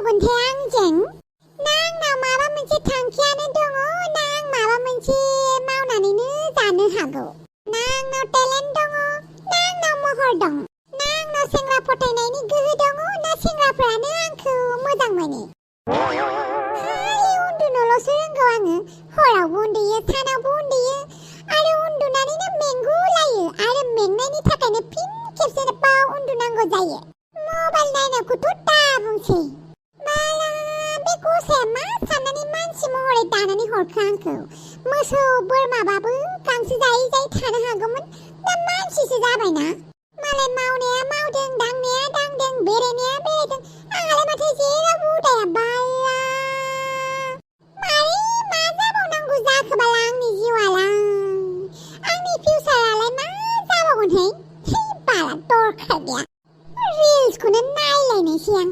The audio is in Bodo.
जाबावगोनथाय आंजों नांनाव माबा मोनसे थांखियानो दङ नां माबा मोनसे मावनानैनो जानो हागौ नांनाव टेलेन्ट दङ नांनाव महर दं नांनाव सेंग्रा फोथायनायनि गोहो दङ ना सेंग्राफोरानो आंखौ मोजां मोनो खालि उन्दुनोल'सो रोंगौ आङो हरावबो उन्दुयो सानावबो उन्दुयो आरो उन्दुनानैनो मेंगुलायो आरो मेंनायनि थाखायनो फिन खेबसेबाव उन्दुनांगौ जायो मबाइल नायनायखौथ' दा बुंसै बाला बे गसाया मा साननानै मानसि महरै दानानै हरखो आंखौ मोसौ बोरमाबाबो गांसो जायै जायै थानो हागौमोन दा मानसिसो जाबायना मालाय मावनाया मावदों दांनाया दांदों बेरायनाया बेरायदों आंहालाय माथो जेरावबो उदाया बाला मारै मा जाबावनांगौ जाखोबाला आंनि जिउआलाय आंनि फिउचारालाय मा जाबावगोनहाय थै बाला दरखार गैया रिल्सखौनो नायलायनोसै आं